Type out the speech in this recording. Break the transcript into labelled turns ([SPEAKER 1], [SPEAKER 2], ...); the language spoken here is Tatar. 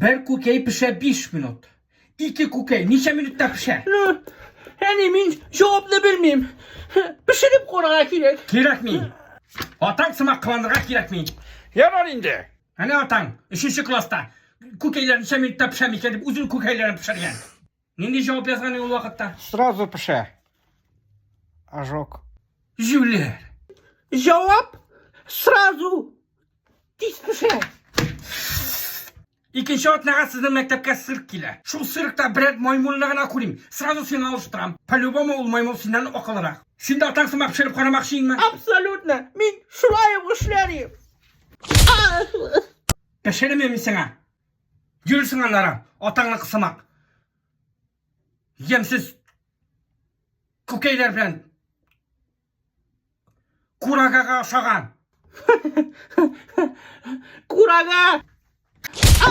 [SPEAKER 1] Бер күкәй пешә 5 минут. Ике күкәй ничә минутта пешә?
[SPEAKER 2] Ну, әни, мин җавапны белмим. Пешереп карарга кирәк.
[SPEAKER 1] Кирәкми. Атаң сымак кыланырга кирәкми.
[SPEAKER 2] Ярар инде.
[SPEAKER 1] Әнә атаң, өченче класста. Күкәйләр ничә минутта пешә микән дип үзенең күкәйләрен пешергән. Нинди җавап язган ул вакытта?
[SPEAKER 3] Сразу пешә. Ожог.
[SPEAKER 1] Җүләр.
[SPEAKER 2] Җавап сразу тиз пешә.
[SPEAKER 1] Икенче атнага сезнең мәктәпкә цирк килә. Шул циркта берәр маймылны гына күрим. Сразу сине алыштырам. По-любому ул маймыл синнән акыллырак. Син дә атаң сымак пешереп карамакчы инме?
[SPEAKER 2] Абсолютно. Мин шулай ук эшләр идем.
[SPEAKER 1] Пешермим мин сиңа. Йөрерсең аннары, атаңныкы сымак. Ямьсез күкәйләр белән курагага ошаган.
[SPEAKER 2] Курага!